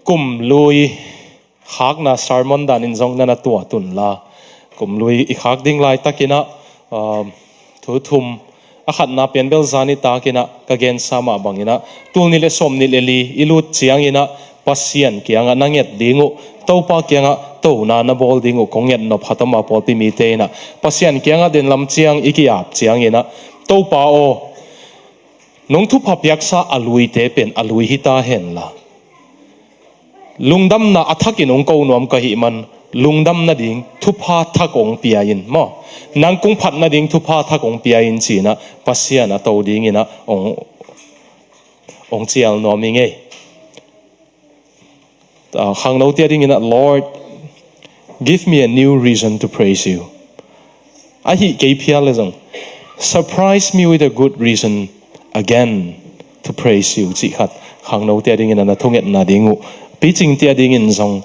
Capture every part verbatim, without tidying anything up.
Kum lui khakna sermon danin zong na na tuat unla, kum lui i khak ding laitakinah, um, thu thum, a khatna pen bel zan nitakinah ka gensa mah banginah, tul nih le sawm nih le li i lut cianginah Pasian kiangah na nget ding uh, Topa kiangah tona na bawl ding uh kong nget nop hatama pawlpi mite inah, Pasian kiangah denlam ciang i ki-ap cianginah, Topa aw, nong thupha piaksa a luite pen a lui hi ta henla, lungdamna a thakin hong ko nuam ka hih man, lungdam nading thupha thak hong pia in maw, nang kong phat nading thupha thak hong pia in cinah Pasian a to dinginah hong, hong cial nuam hi ngei. Ah, khangnote a dinginah, Lord, give me a new reason to praise you. Ahi kei phial le zong, surprise me with a good reason again to praise you, cih khat khangnote a dinginah na thungetna ding uh. Picingte a dingin zong,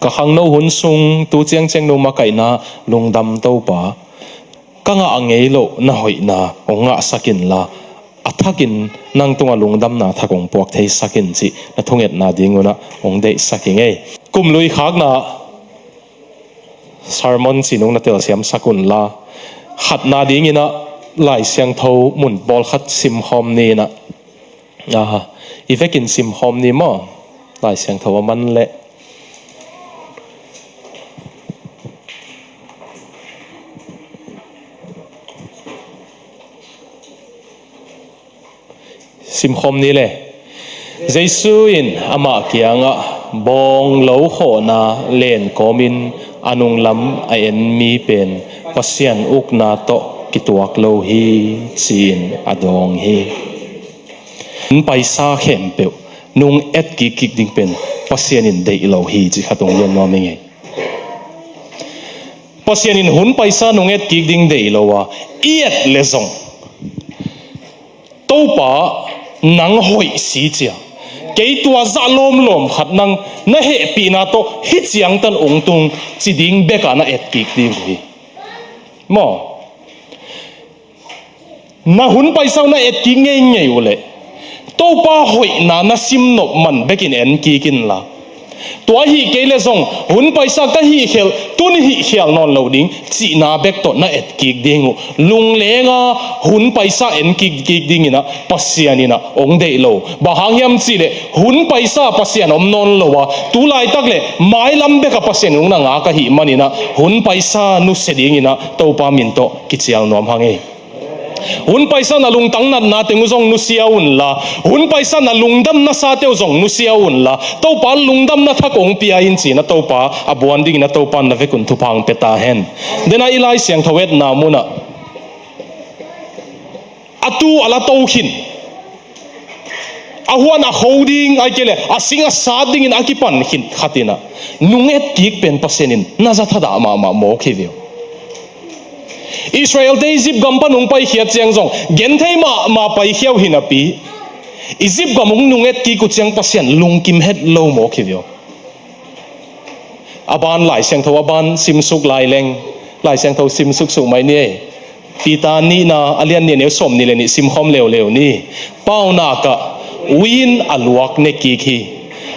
ka khangno hun sung tu ciangciang no makaihna lungdam Topa, ka ngah ngei loh na hoihna hong ngahsak inla, a thakin nang tungah lungdamna thak hong puak theisak in cih na thungetna ding unah hong deihsak hi ngei. Kum lui khakna sermon cinung na telsiamsak unla, khatna dinginah Lai Siangtho mun pawlkhat simkhawm ni inah, aha, i vekin simkhawm ni maw? Lai Siangtho a man leh simkhawm ni le. Jesu in amah kiangah, bawng lo khawhna len kawmin a nunglam a en mi pen Pasian ukna tawh kituak lo hi, ci-in a dawng hi. Hun paisa khempeuh nung et kikkik ding pen Pasian in deih lo hi, cih khat hong gen nuam hi ngei. Pasian in hun paisa nung et kik ding deih lo a, i et le zong, Topa, nang hoih si cia, kei tua zah lawmlawm khat nang na hehpihna tawh hih ciangtan ong tung ci ding bekah na et kik ding uh hi. Maw? Na hun paisa uh na et kik ngeingei uh leh Topa hoihna na simnop man bekin en kik inla, tua hih kei le zong hun paisa ka hih khel, tun hih khial nawn lo ding cihna bek tawh na et kik ding uh. Lunglenga hun paisa en kik, kik dinginah Pasian inah ong deih lo. Bang hang hiam cihleh hun paisa Pasian om nawn lo a, tu laitak le mailam beka Pasian in ong na ngak ahih maninah hun paisa nusia dinginah Topa min tawh kicial nuam hang ei. Hun paisa na lungtang natna teng uh zong nusia unla, hun paisa na lungdam nasate uh zong nusia unla, Topa lungdamna thak ong pia in cinah Topa a buan dinginah Topa na vekun thupha ong pia ta hen. Dena i Lai Siangtho etna munah a tu a la to khin, a huan a kho ding, ai kei le a sing a sat dingin a kipan khin khatinah nung et kik pen Pasian in na za thadah mahmah mawk hi veu. Israelte Egypt gam pan ung paikhiat ciang zong genthei mahmah paikhia uh hi napi, Egypt gam ung nung et kik uh ciang Pasian lungkim het lo mawk hi veu. A ban Lai Siangtho a ban simsuk lai leng, Lai Siangtho simsuksuk mai ni ei. Peter nihna a lian nih a neu sawm nih le nih simkhawm leuleu ni. Paunak ah ui-in a luak ne kik hi,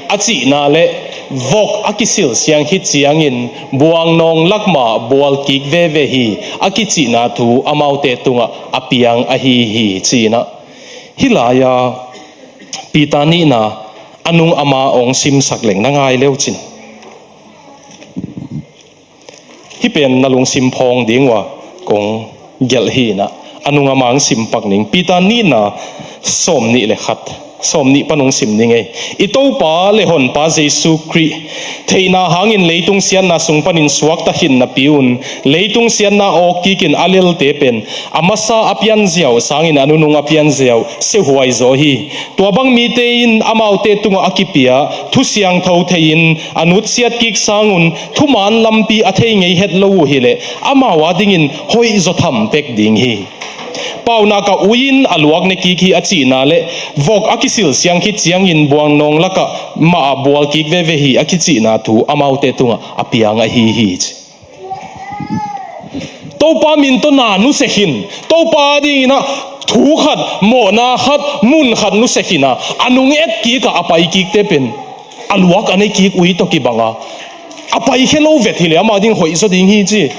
a cihna le vok a kisil siang hi ciangin buangnawng lakmah bual kik veve hi, a kicihna thu amaute tungah a piang ahi hi, cinah. Hih lai-a Peter nihna a nung ama ong simsak leng na ngai leucin. Hih pen na lungsim phawng ding uh a kong gelh hinah a nung ama ong simpak ning. Peter nihna sawm nih le khat, sawm nih pan ong sim ning ei. I Topa le Honpa Jesu Khrih theihna hangin leitung siatna sung panin suakta khin napi un, leitung siatna awk kikin a lelte pen a masa a pianzia uh sangin a nunung a pianzia uh siahuai zaw hi. Tua bang mite in amaute tungah a kipia thu siangtho thei-in a nutsiat kik sangun thuman lampi a thei ngei het lo uh hileh amau adingin hoih zaw tham pek ding hi. Paunak ah ui-in a luak ne kik hi a cihna le vok a kisil siang khit ciangin buangnawng lakah mah a bual kik veve hi a kicihna thu amaute tungah a piang ahi hi ci. Topa min tawh na nusia khin, Topa dinginah thu khat, mawhna khat, mun khat nusia khin a, a nung et kikah a pai kikte pen a luak a nei kik ui tawh kibang a, a paikhia lo vet hi leh ama ding hoih zaw ding hi ci.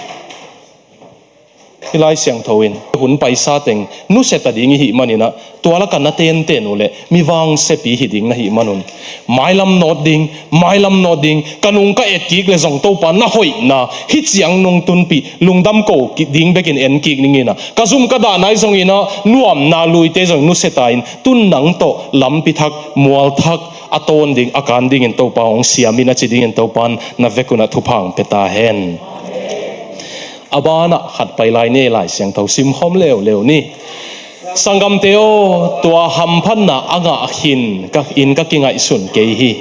Hih Lai Siangtho in hun paisa teng nusia ta ding i hih manin ah, tua lak ah na tenten uh leh mi vangsiapi hi ding na hih manun, mailam nawt ding, mailam nawt ding, ka nung ka et kik leh zong Topa na hoihna hih ciang nung tunpih lungdam ko ding bekin en kik ning in ah, ka zum ka dah nai zongin ah, nuamna luite zong nusia ta in, tun nang tawh lampi thak, mual thak, a tawn ding, a kan dingin Topa hong siam in, a ci dingin Topa'n na vekun ah thupha hong pia ta hen. A banah khat pai lai ni, Lai Siangtho simkhawm leuleu ni. Sanggamte aw, tua hamphatna a ngah khin ka, in ka kingaihsun kei hi.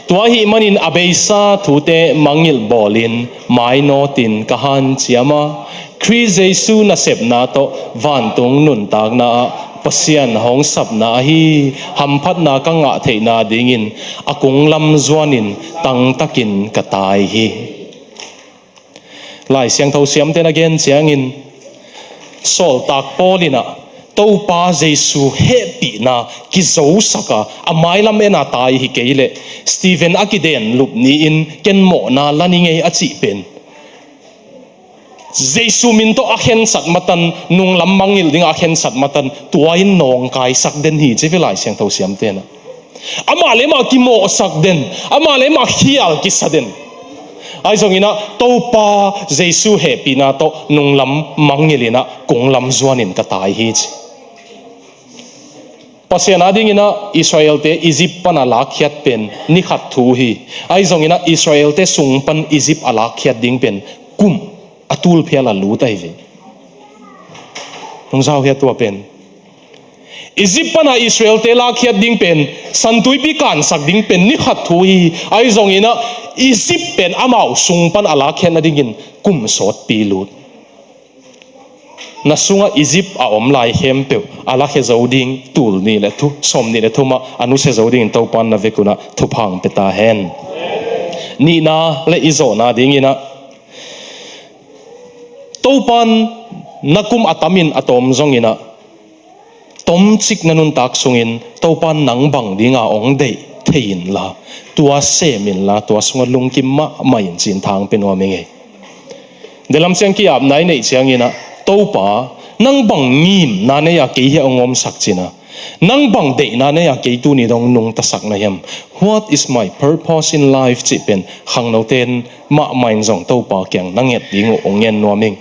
Tua ahih manin a beisa thute mangngilh bawlin mainawtin ka hanciam a, Khrih Jesu nasepna tawh vantung nuntakna ah Pasian hong sapna ahi hamphatna ka ngah theihna dingin a kunglam zuanin tangtakin ka tai hi. Lai Siangtho siamte'n a gen ciangin, sawltak Paul in ah Topa Jesu hehpihna kizosak a, a mailam en a tai hi kei leh Stephen a kidenlup ni-in ken mawhna la ning ei a cih pen, Jesu min tawh a khensat matan, nunglam mangngilh dingah a khensat matan, tua in nawngkaisak den hi ci ve Lai Siangtho siamte'n ah. Amah le amah kimawhsak den, amah le amah khial kisa den. Ahi zongin ah Topa Jesu hehpihna tawh nunglam mangngilh in ah kunglam zuanin ka tai hi ci. Pasian a dingin ah Israelte Egypt pan a lakkhiat pen ni khat thu hi. Ahi zongin ah Israelte sung pan Egypt a lakkhiat ding pen kum a tulphial a lut ahi ve. Nong zau hia tua pen? Egypt pan a Israelte lakkhiat ding pen, Santuipi kansak ding pen ni khat thu hi. Ahi zongin ah Egypt pen amau sung pan a lakkhiat nadingin kum sawtpi lut. Na sungah Egypt a om lai khempeuh a lakhia zo ding, tul nih le thu, sawm nih le thum ah a nusia zo dingin Topa'n na vekun ah thupha hong pia ta hen. Nihna le i zawhna dingin ah, Topa'n na kum a tamin a tawm zongin ah, tomcik na nuntak sungin Topa'n nang bang dinga hong deih thei inla, tua sem inla, tua sungah lungkim mahmah in ci-in thang pia nuam ing ei. Delam siang ki-apna i neih ciangin ah, Topa, nang bang ngimna nei a kei hiah hong omsak cin a, nang bang deihna nei a kei tuni dong nungtasak na hiam? What is my purpose in life? Cih pen khangnote'n mahmah in zong Topa kiang na nget ding uh hong ngen nuam ing.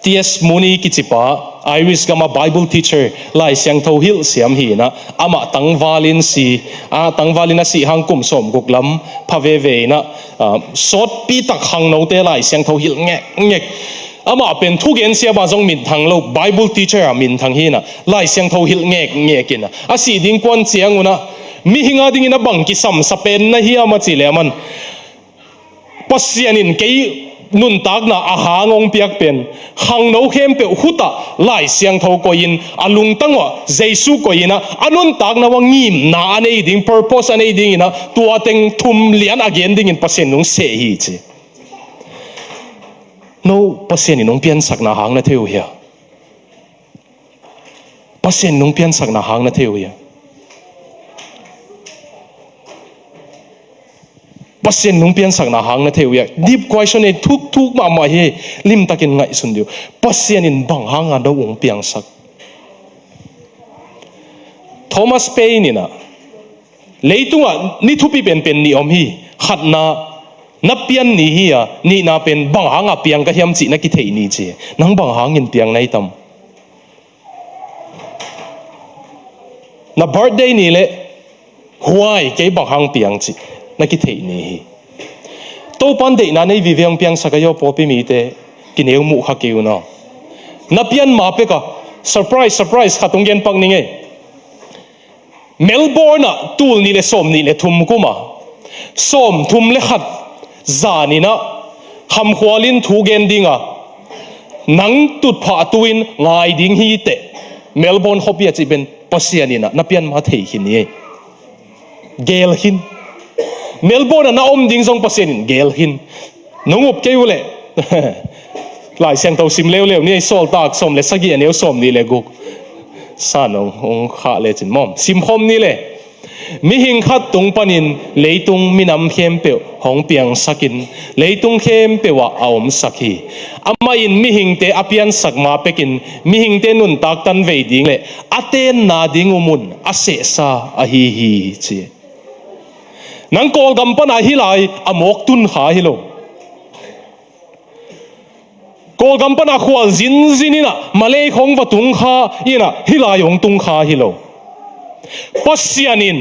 T S Mooney kicipa, Irish gama Bible teacher, Lai Siangtho hilh siam hi in ah, amah tangvalin si, a, tangvalin a sih hang kum sawmguk lam pha veve in ah, a, sawtpi tak khangnote Lai Siangtho hilh ngekngek. Amah pen thugen siama zong minthang lo, Bible teacher a minthang hi in ah, Lai Siangtho hilh ngekngek in ah, a sih ding kuan ciangun ah, mihing a dingin a bang kisamsa pen na hiam a cih leh aman, Pasian in kei nuntakna a hang hong piak pen, khangno khempeuh khut ah Lai Siangtho koih in, a lungtang uah Jesu koih in ah, a nuntakna uah ngimna a nei ding, purpose a nei dingin ah, tua teng thum lian a gen dingin Pasian in hong seh hi ci. No, Pasian in hong piansakna hang na thei uh hia? Pasian in hong piansakna hang na thei uh hia? Pasian in hong piansakna hang na thei uh hia? Deep question ei, thukthuk mahmah hi. Limtakin ngaihsun dih uh. Pasian in bang hanga no hong piangsak? Thomas Paine in ah, leitungah ni thupi penpen nih om hi. Khatna, na pian ni hi a, nihna pen bang hanga piang ka hiam cih na kitheih ni ci. Nang bang hangin piang na hi tam? Na birthday ni leh, huai, kei bang hang piang cih na kitheih ni hi. Topa'n deihna nei vive hong piangsak a hi aw, pawlpi mite, kineu muh kha kei un aw. Na pian ma pek a, surprise, surprise khat hong gen pak ning ei. Melbourne ah tul nih le sawm nih le thum kum a, sawm thum le khat zan in ah, Khamkhual in thu gen ding a, nang tutphah tu in ngai ding hi teh. Melbourne khuapi a cih pen Pasian in ah na pian ma thei khin hi. Geel khin. Melbourne ah na om ding zong Pasian in geel khin. Nong up kei uh leh, Lai Siangtho sim leuleu ni, Sawltak sawm le sagih, a neu sawm nih le guk. San hong, hong khah lecin maw, simkhawm ni le. Mihing khat tung panin leitung minam khempeuh hong piangsakin leitung khempeuh ah a omsak hi. Amah in mihingte a piansak ma pekin mihingte nuntak tanvei ding le a tenna ding uh mun a sehsa ahi hi ci. Nang Kawlgam pana hih lai a mawk tun kha hi lo. Kawlgam pana khual zinzin inah Malay khong va tung kha inah hih lai hong tung kha hi lo. Pasian in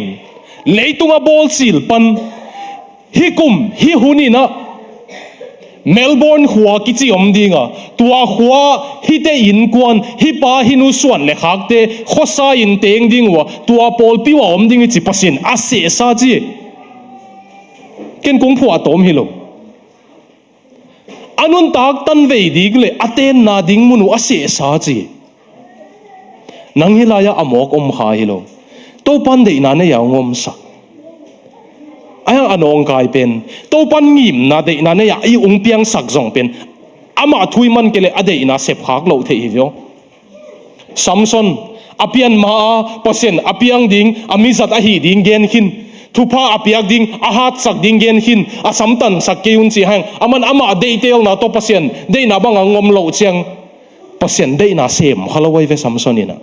leitung a bawl cil pan hih kum hih hun inah Melbourne khua kici om dinga, tua khua hihte innkuan hih pa hih nu suan le khakte khuasa in teng ding uh a, tua pawlpi uh a om ding hi ci Pasian a sehsa ci. Ken kung phuah tawm hi lo. A nuntak tanvei ding le a tenna ding mun uh a sehsa ci. Nang hih lai-ah a mawk om kha hi lo. Topan deihna nei-a hong omsak. A hiang a nawngkai pen Topan ngimna deihna nei-a i hong piangsak zong pen amah thu i man kei le a deihna sepkhak loh theih hi viau. Samson a pian ma-a Pasian a piang ding a mizat ahi ding gen khin, thupha a piak ding a hatsak ding gen khin, a samtansak kei un ci hang aman amah deihtelna tawh Pasian deihna bang a ngom loh ciang Pasian deihna sem kha lo ahi ve Samson inah.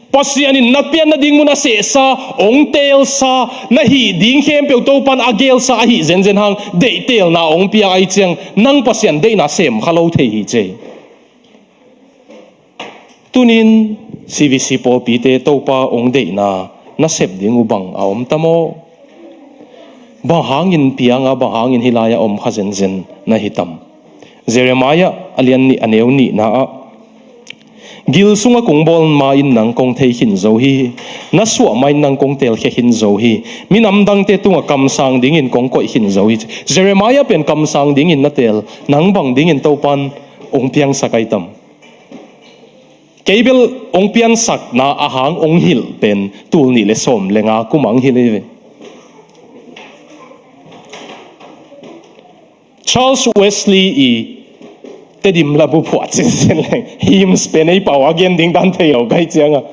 Pasian in na pian na ding mun a sehsa, hong teelsa, na hih ding khempeuh Topan a geelsa ahi zenzen hang deihtelna hong pia ahi ciang nang Pasian deihna sem kha lo thei hi cei. Tunin C V C pawlpite Topa hong deihna na sep ding uh bang a om ta maw? Bang hangin pianga bang hangin hih lai-ah om kha zenzen na hi tam? Jeremiah a lian nih a neu nihna ah gil sunga kong bawl ma in nang kong thei khin zo hi. Na suah ma in nang kong teelkhia khin zo hi. Minam dangte tungah kamsang dingin kong koih khin zo hi. Jeremiah pen kamsang dingin na teel, nang bang dingin Topan hong piangsak ahi tam? Kei bel hong piansakna a hang hong hilh pen tul nih le sawm le nga kum a hong hilh hi ve. Charles Wesley i Tedim labu phuah cinsin leng hymns pen ei pau a gen ding dan thei lo kai cianga,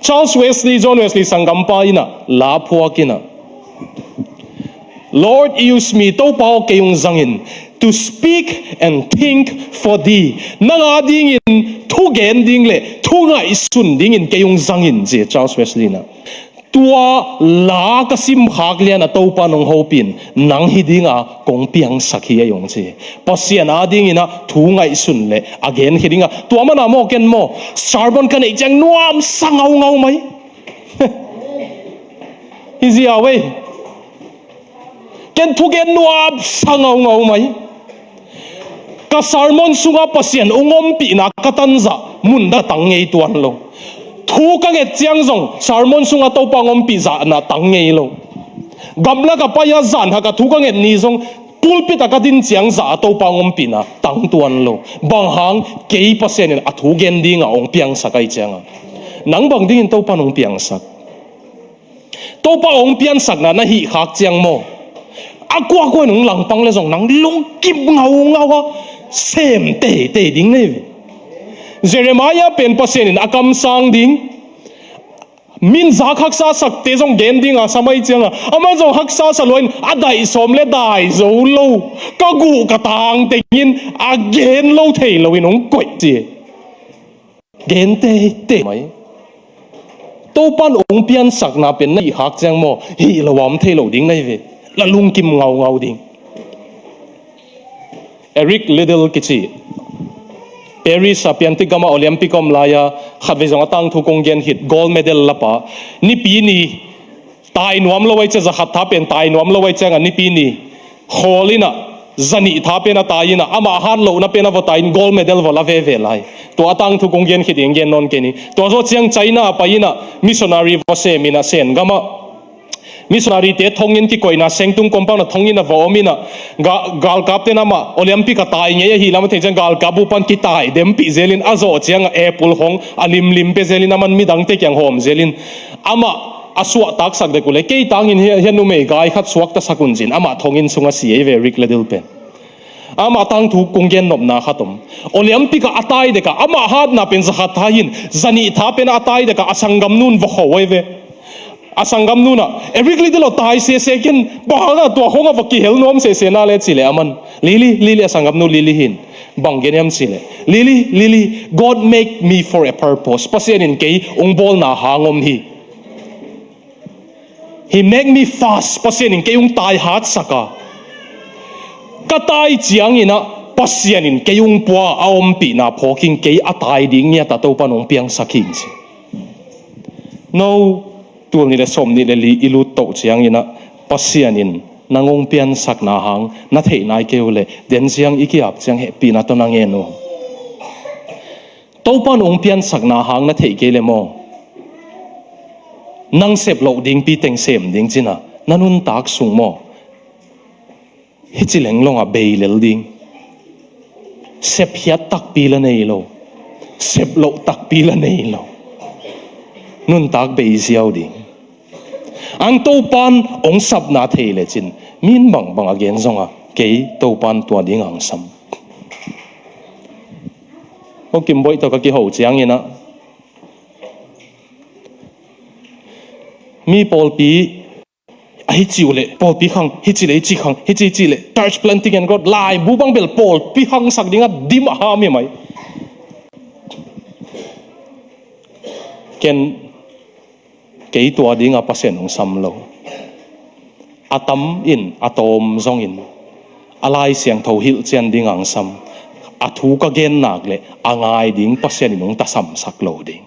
Charles Wesley, John Wesley sanggampa inah la phuak inah, Lord, use me, Topa aw kei hong zangin, to speak and think for thee. Nang a dingin thu gen ding le thu ngaihsun dingin kei hong zangin ci Charles Wesley inah. Tua la ka simkhak lian a Topa nong hopin nang hi dinga kong piangsak hi a hong ci. Pasian a dingin a thu ngaihsun le a gen hi dinga tua mana maw ken maw sermon ka neih ciang nuam sa ngaungau mai. Hi zia wei. Ken thugen nuam sa ngaungau mai. Ka sermon sunga Pasian hong ompihna ka tanzah mun dah tang ngei tuan lo. Thu ka nget ciang zong sermon sunga Topa hong ompih zahna tang ngei lo. Gamlak a pai a zan hak a thu ka nget ni zong pulpit a ka din ciang zah a Topa hong ompihna tang tuan lo. Bang hang kei Pasian in a thu gen dinga hong piangsak ahi cianga nang bang dingin Topa hong piangsak? Topa hong piansakna na hih khak ciang maw a kuakua in hong langpang le zong nang lungkim ngaungau a sem teitei ding nei ve. Jeremiah pen Pasian in a kamsang ding min zak haksa sakte zong gen dinga sam ahi cianga aman zong haksa sa luain a daih sawm le dai zo lo ka guh ka tang tengin a gen lo thei loin hong koih ci. Gen teitei mai. Topan hong piansakna pen na hih khak ciang maw hih lo a om thei lo ding na hi ve. La lungkim ngaungau ding. Eric Liddell kici Paris a piantik gama Olympic om lai-a khatvei zong a tangthu kong gen khit gold medal lapa nipi ni tai nuam lo ai cia zakhat tha pen tai nuam lo ai cianga nipi ni khawl inah zanih tha pen a tai inah amah hat lohna pen a va tai in gold medal va la veve lai. Tua a tangthu kong gen khit in gen nawn kei ni. Tua zawh ciang China a pai inah missionary va sem inah Sen gamah missionary te thongin kikoihna sengtung kompang na thongin a va om inah ga- galkap ten amah Olympic a tai ngei ahi lam a thei ciang galkap bupan kitai dempih zelin a zawh cianga apple hong a limlim pe zelin aman midangte kiang hawm zelin amah a suahtaksak dek uh le kei tangin hia, hia numei gai khat suaktasak un zin amah thongin sunga si ei ve Rick Liddell pen. Amah tangthu kong gen nopna khat om. Olympic a a tai deka amah hatna pen zakhat tha hin zanih tha pen a tai deka a sanggam nun va kho ei ve. A sanggamnu in ah, "Eric, lite lo, tai sese ken, bang hang a tua khong a va kihel nuam sese na le?" ci leh aman, "Lily, Lily," a sanggamnu Lily hi in, "bang gen hiam?" ci leh, "Lily, Lily, God make me for a purpose. Pasian in kei hong bawlna hang om hi. He make me fast. Pasian in kei hong tai hatsak a, ka tai ciangin ah Pasian in kei hong pua a, ompihna phawk ing, kei a tai ding ngiat a Topa'n hong piangsak hi ing," ci. No, tul nih le sawm nih le li i lut toh ciangin ah Pasian in nang hong piansakna hang na theih nai kei uh leh, den ciang i ki-ap ciang hehpihna tawh na ngen uh. Topa'n hong piansakna hang na theih kei leh maw, nang sep loh dingpi teng sem ding cin ah na nuntak sung maw, hih ci leng lawng a bei lel ding. Sepkhiat takpi la nei lo, sep loh takpi la nei lo, nuntak bei ziau ding. Ang Topa'n hong sapna thei lecin, mi in bangbang a gen zong a, kei Topa'n tua ding hong sam. Aw Kim Boih tawh ka kiho ciangin ah, mi pawlpi a, hih ci uh leh pawlpi khang, hih ci leh hih ci khang, hih ci, hih ci leh church planting and growth, laibu bang bel pawlpi khangsak ding a dim a ham hi mai. Ken, kei tua ding a Pasian hong sam lo. A tam in, a tawm zongin, a Lai Siangtho hilhcian ding hong sam. A thu ka gen nak leh a ngai ding Pasian in hong tasamsak lo ding.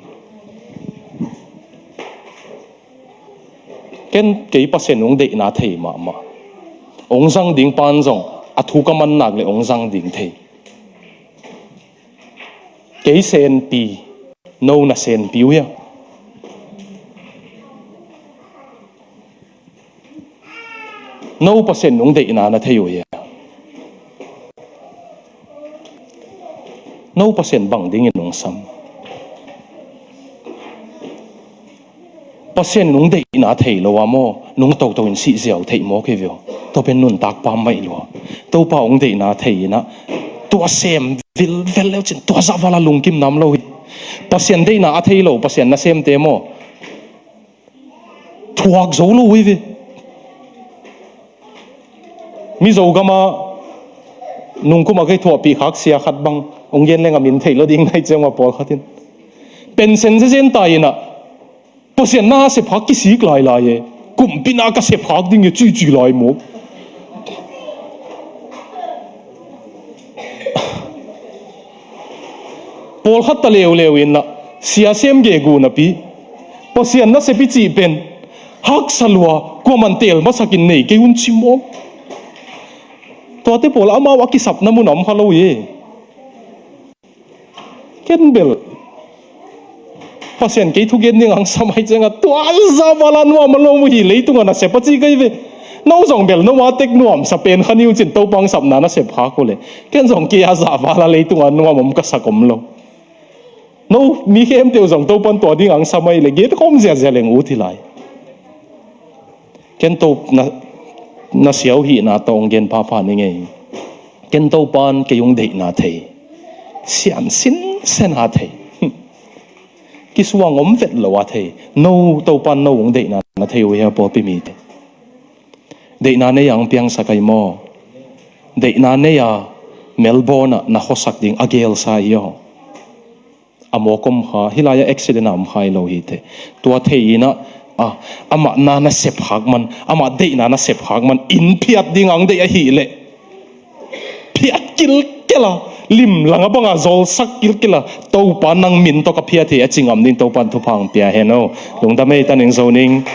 Ken kei Pasian hong deihna thei mahmah. Hong zang ding pa'n zong a thu ka man nak leh hong zang ding thei. Kei senpi, no na senpi uh hia? No Pasian hong deihna na thei uh hia? No Pasian bang dingin hong sam? Pasian in hong deihna thei lo a maw, nung toto in sih ziau thei maw kei veu. Tua pen nuntak pammaih lua. Topa hong deihna thei in ah, tua sem vilvel leu cin, tua zah vala lungkim nam lo hi. Pasian deihna a thei lo, Pasian nasemte maw, thuak zo lo hi ve. Mizo gama nungkuma kei thuahpih khak sia khat bang, hong gen leng a min thei lo ding nai ciang a pawlkhat in pension zezen ta in ah, Pasian na sepkhak kisik lailai e. Kumpi na ka sepkhak ding e cici lai maw. Pawlkhat ta leuleu in ah, sia sem gegu napi, Pasian na sep i cih pen haksa lua, kuaman teel masakin nei kei un ci maw. Tuate pawl amau a kisapna mun a om kha lo hi e. Ken bel Pasian kei thugen ding hong sam ai ciang a, tua zah vala nuam a lawm uh hi, leitung a na sep a ci kei ve. No zong bel no a tek nuamsa pen kha ni uh cin, Topa hong sapna na sepkhak uh leh. Ken zong kei a zah vala leitung a nuam om ka sak om lo. No mi khempeuh zong Topa'n tua ding hong sam ai leh, gen khawm ziazia leng ut hi lai. Ken Topa na, na siau hihna tawh hong gen phapha ni ngei. Ken Topa'n kei hong deihna thei. Sian sinsen a thei. Kisuang om vet lo a thei. No, Topa'n no hong deihna na thei uh hia pawlpi mite? Deihna nei a hong piangsak ai maw? Deihna nei a Melbourne ah na khuasak ding a gelsa hi aw. A mawk om kha, hih lai-ah accident a om kha hi lo hi teh. Tua thei in ah, a, amah na na sepkhak man, amah deihna na sepkhak man, inn phiat ding a hong deih ahih leh, phiat kilkel a, limlang a bang a zolsak kilkel a, Topa nang min tawh ka phiat hi a ci ngam ding Topa'n thupha hong pia hen aw. Lungdam ei, tan ing zo ning.